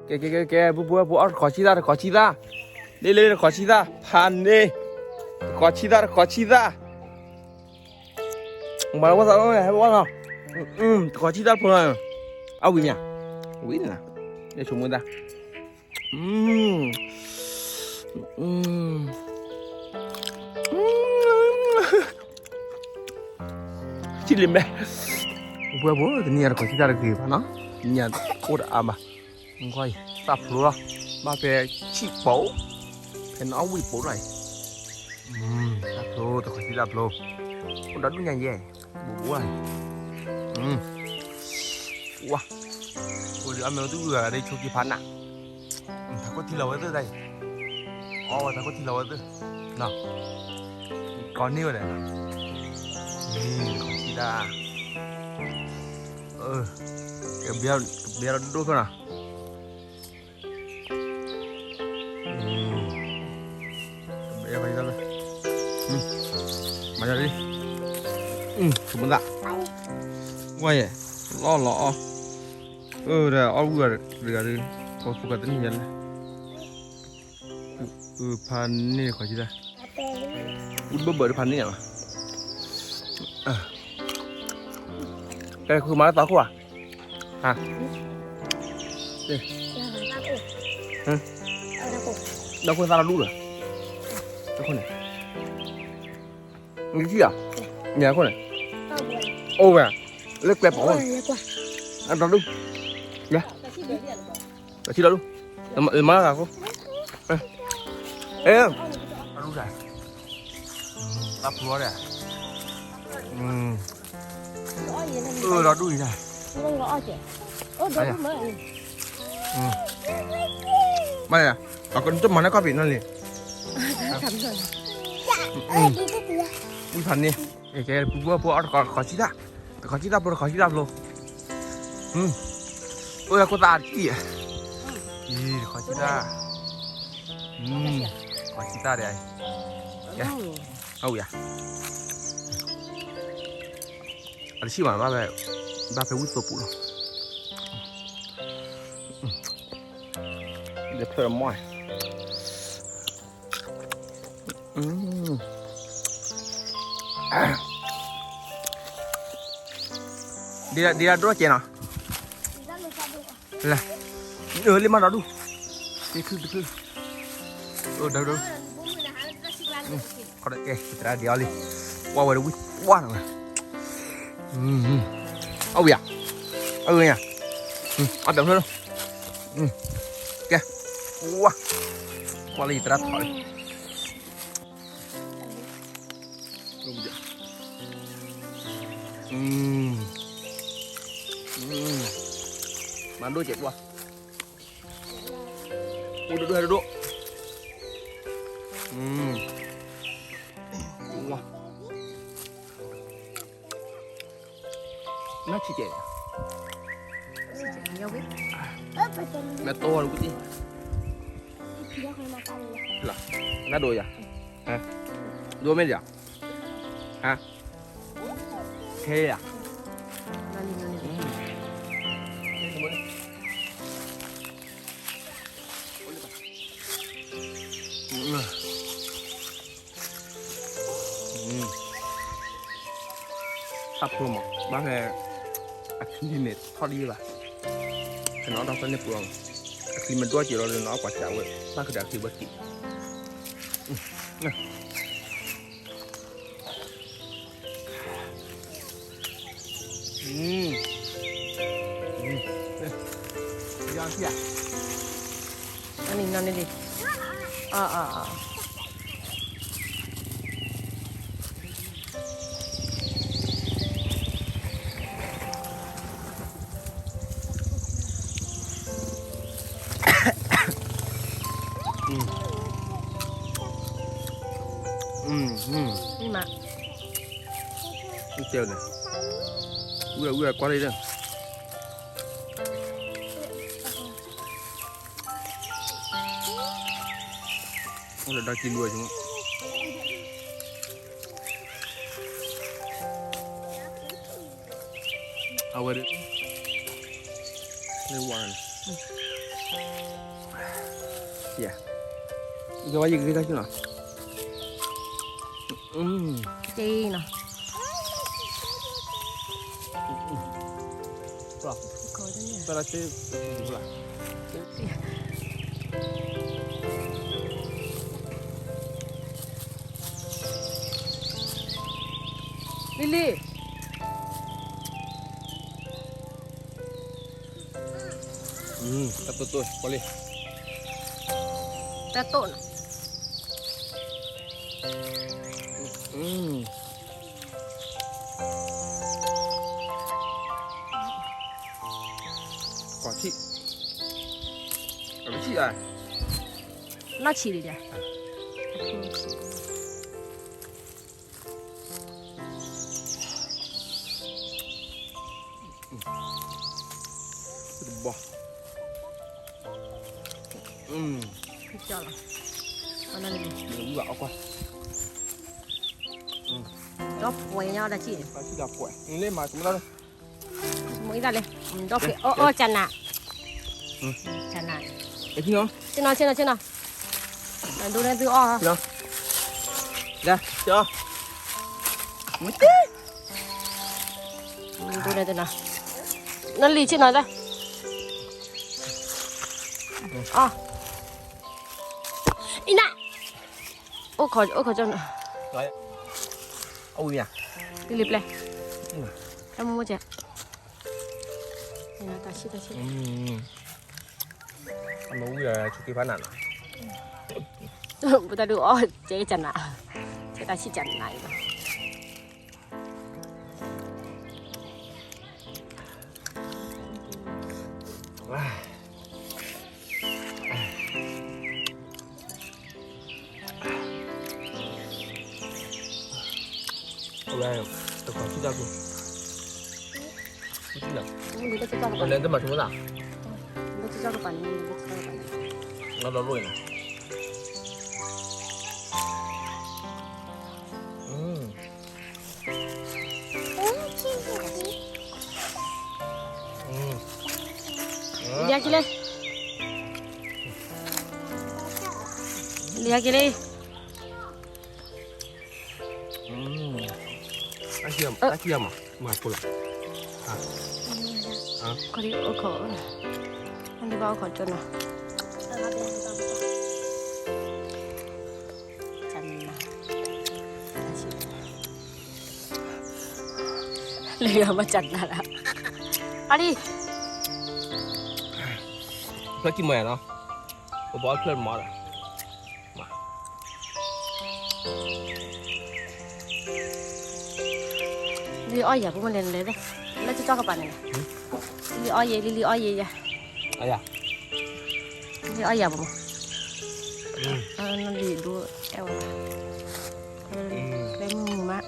ကဲ ကဲ ကဲ ကဲ ပူဖိ ပူအီၣ်တခီဆံသၣ် တခီဆံသၣ်, လ့လ့ တခီဆံသၣ် ဖးန့ၢ်, တခီဆံသၣ် တခီဆံသၣ်, မၤလၢဝဲသးလီၤ ဟဲဝဲလီၤ, တခီဆံသၣ်ဖိလီၤ, အဝံၤမ့ၢ်ဧါ, ဝံၤန့ၣ်, ယဆိကမိၣ်သး ထံၣ်လံမဲာ်, ပှဲၤဖိတနံၤအံၤတခီဆံသၣ်တဂ့ၤဘၣ်နီၤ, တနံၤအံၤအိၣ်တအါဘၣ်, ကွၢ်အံၤ သၣ်ဖျိလီၤ, ဘၣ်ဖဲဆံၣ်ပိ, ဖဲနီၣ်ဝံၣ်ပိလီၤအံၤ, သၣ်ဖျိတခီဆံသၣ်ဖျိ, အိၣ်ဒီဒူၣ်ညါယဲ, ဘူးဘူးလီၤ, ဝါ, အိၣ်ဒီးအမ့ၢ်အိၣ်သူၣ်ဂၤဒီးဆိက့ၤဖးနး တၢ်ကိၢ်ထံလီၤဝဲသ့ၣ်တၢ်အံၤ, အီဝဲတၢ်ကိၢ်ထံလီၤဝဲသ့ၣ်, နီၤ, ကီန့ၢ်ဝဲဒၣ်, ခီဆံဒၣ်, ကဘျဲလီၤဒိၣ်ဖျၢၣ်နီၤ, ကဘျဲလီၤဒိၣ်ဖျၢၣ်, မၤလီၤလံ, ဆိကမိၣ်သး, ဝါယဲ, လီၤလီၤအီၣ်, အၢ ဒီးအီၣ်ဝံၤတဂၤဒီး, ကီၢ်သူၣ်ကီၢ်သနံၣ်ယဲလဲၣ် ဖးန့ၢ်တခီဆံသၣ်, အူတဘၢၣ်ဘၢၣ်တဖးန့ၢ်ယၤဘၣ်, ကဲ ဃုမၤလၢသးခိၣ်ဧါ, ဟါ, ဒီခိၣ်သၣ်တဒူၣ်ဒီး, ဒီခိၣ်န့ၣ်, နကထံၣ်ဧါ, ညါခိၣ်န့ၣ်, အိၣ်ဝဲ, လၢကျဲပိာ်, အတဒူၣ်, ယၤ, တထံၣ်ဒီးဒူၣ်, မၤလၢသးခိၣ်, အဲ, တၢ်ဖျိဒီး, အၢ ဒီဒူၣ်အံၤ, မၤ, အကတမၤန့ၢ်ကီၢ်ပ့ၤနီၣ်လံ, ဝံဖးန့ၢ်, ကဲ ပူဖိ ပူအီၣ်တခီဆံသၣ်, တခီဆံသၣ်ဖျိ တခီဆံသၣ်ဖျိ, အိၣ်ခိၣ်သၣ်တကံၢ်, တခီဆံသၣ်, တခီဆံသၣ်ဒီး, အဝံၤဧါ, အတဆံၣ်မး ဘၣ်ဖဲဝံၣ်သိပူၤလီၤ, ဒီးဖျၢၣ်မီၢ်, ဒ်ဒၣ်ဒိၣ်ကဲနီၤ, လၢ, လၢမၤဒီဒူၣ်, တချုးတချုး, ဒီဒူၣ်, ကဲ သရၣ်ဒ်အီၤလံ, ဝါဝဲတဝံၣ်ဝါနီၤ, အဝံၤဧါ, အဝံၤဧါ, အတဖျၢၣ်လီၤ, ကဲ, ဝါ, ကွၢ်လၢယသရၣ်ထီၣ်လံ မၤဒိၣ်ကဲးကွၢ်, အိၣ်ဒိၣ်ဒိၣ်ဟဲဒိၣ်ဒိၣ်, နီၢ်ဆံးကဲး, မ့ၢ်တိၢ်ဝဲလၢကွံာ်တံၢ်, နဒိးယၤ, ဒိးမ့ၢ်ယၤ, ဟါ, ခဲယၤ, သၣ်ဖိမး ဘၣ်ဖဲ အချံန့ၣ်ထီၣ်ဒ်ယဲဘၣ်, ဖဲနီၣ်ဒီဖျၢၣ်န့ၣ်ပူၤအီၤ, အချံမ့ၢ်ဒိၣ်စဲးလီၤဒီး နီၣ်ပှၤစးဝဲ ဘၣ်ကဒီးအချံဘၣ်က့ၤ အနံၤနၤန့ၣ်လံ, အါအါအါ, မ့ၢ်မး, တဲဝဲန့ၣ်, ဝံၤဝံၤကွၢ်လံဒီး အိၣ်ဒီးဒါကံလူၤအီၤ, အဝဲဒၣ်, လၢဝါန့ၣ်, ယကဝဲယဂ့ၤတၢ်ကနီၤ, ကနီၤ, လံၤလံၤ, တၢ်တိၢ်တိၢ်ပီလံ, တၢ်တိၢ်နီၤ, ကွၢ်ထံၣ်, အကထံၣ်ဧါ, နီၢ်ဆံးဒံးဒၣ်, တဘီ, လီၤ, ဒီးပှဲၤညါဒၣ်က့ၤ, တၢ်ဆံၣ်တၢ်ပှဲၤ, လၢမၤတမီၤလၢ မ့ၢ်ဒၣ်လဲၣ်, ဒီးဖဲအီၣ်အီၣ်ကနး, ကနး, ဆ့နီၤ, ဆ့နီၤ, ဆ့နီၤ, ဒိၣ်န့ၣ်သုအီၣ်, ဒၣ်, ဒိၣ်န့ၣ်သုနီၤ, နလံၤဆ့နီၤဒၣ်, အီၣ်, အံၤနၤ, အိၣ်ခိး, အိၣ်ခိးကၠီနီၤ, အဝံၤမ့ၢ်ဧါ, လံၤလံၤပျဲ, ဖဲမူမူကဲ, တၢ်ဆံၣ်တၢ်ဆံၣ်, အမဝံၤဒီးဆူက့ဖးနၤနီၤ, ပတၢ်ဒုးအီၣ်ကဲကနး, ကဲတၢ်ဆံၣ်ကနးအံၤနီၤ. အဝဲ တကွၢ်ထံၣ်တၢ်ဖိ, အလဲၤတမၤဆိကမိၣ်သး, လီၤလီၤလီၤအံၤနီၤ, လံၤဟဲက့ၤလံ, လံၤဟဲက့ၤလံ. တၢ်ခံဂၤမး, မၤဖိလီၤ, ခီဒံးအိၣ်ခိး, ခီဒံးဘၣ်အိၣ်ခိးကၠီနီၤ, လၢယမၤကနးလၢ, အါဒံ, ဖျၢၣ်ကံၢ်မွဲနီၤ, ပဘီဖျၢၣ်မးဒီး လံၤအီၣ်ယၤ ပမ့ၢ်လဲၤလဲၤ, လၢကၠီကပၤန့ၣ်, လံၤအီၣ်ယဲ လံၤလံၤအီၣ်ယဲယၤ, လံၤအီၣ်ယၤပမး, လံၤဒိအဲၣ်ဝဲ, ပျဲမုၢ်မး,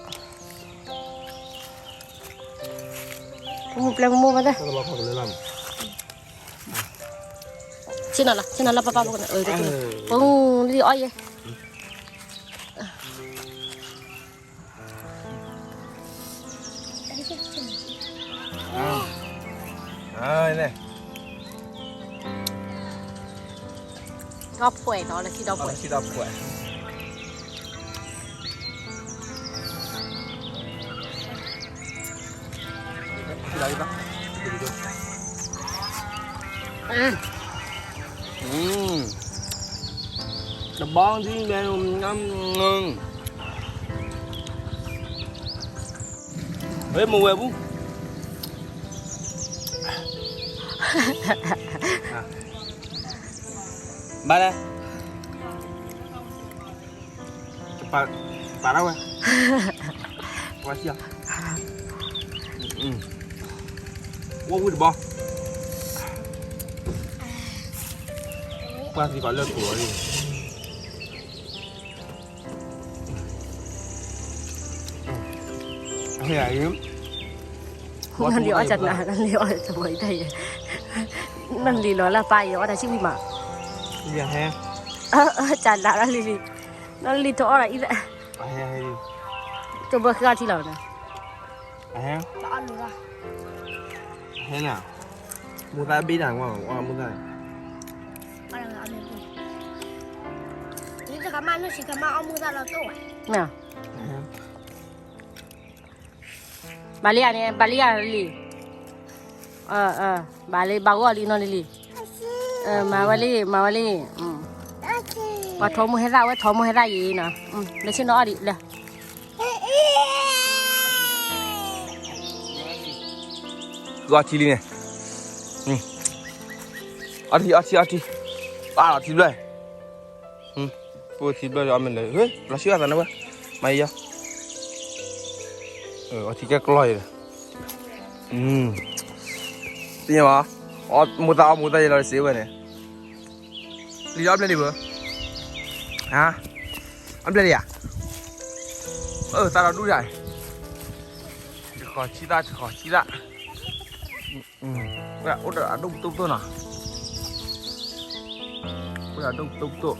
မုၢ်ပျဲမုၢ်မးသ့, ဆ့ၣ်နီၤလီၤ ဆ့ၣ်နီၤလီၤ ပၢ်ပၢ်ဖိန့ၣ်, ပလံၤအီၣ်ယဲ ဒီဖှဲးနီၤ လၢခံဒီဖှဲး, တဘီသံဘဲ, ဝဲမ့ၢ်ဝဲပူၤ, ဘၣ်လဲၣ် ပာ်ထီၣ်ဝဲ, ဝဲဆံၣ်, ဝဲဝံၢ်တဘီ, ပှၤသံကွၢ်လၢကိးဝဲ, နလံၤအီၣ်ကနၤ, နလံၤအီၣ်တဘီအံၤတၢ်ယဲ, နလံၤလီၤလၢပၢ်ယဲအီၣ်တၢ်ဆံၣ်ဝံၣ်မး, ကနၤလၢလံၤလံၤ, နလံၤထီၣ်အီၣ်ဒီးအံၤ, ကၠိဘၢဃ့အီၣ်ထံလီၤန့ၣ်, ဟဲနၤ, မိၢ်သၣ်ဘ့ၣ်တၢ်ဝဲ, မိၢ်သၣ်န့ၣ်, မ့ၢ် ဘၣ်လံဧါန့ၣ် ဘၣ်လံဧါလံ, ဘၣ်လံ ဘၣ်ဂီၢ်လံနီၤလံလံ, မၤဝဲလံ မၤဝဲလံ, ပှၤထိးမိၢ်ဟဲသၣ်ဝဲ ထိးမိၢ်ဟဲသၣ်ယံၤနီၤ, လၢဆ့ၣ်နီၤအီၣ်ဒံးလၢ ဃုအီထံလံန့ၣ်, အီထံ အီထံ အီထံ, အီထံဘျဲၣ်, ပထံဘျဲၣ်အီမ့ၢ်လဲၣ်, လီၤဆံအသးန့ၣ်ဝဲ, မၤယီၤ, အီထံကဲကျီၢ်အံၤ, သ့ၣ်ညါဘၣ်, မိၢ်သၣ်အီမိၢ်သၣ်ယံၤလီၤစ့ဝဲန့ၣ်, လံအီဘျဲၣ်လံဘၣ်, အီဘျဲၣ်လံဧါ, အၢ သးဒီးဒူၣ်ယၤ, တဃီၤဆံသၣ် တဃီၤဆံသၣ်, အိၣ်ဒီးအဒိၣ်ကတိၢ်ကတိၢ်နီၤ, အိၣ်ဒီးအဒိၣ်ကတိၢ်ကတိၢ်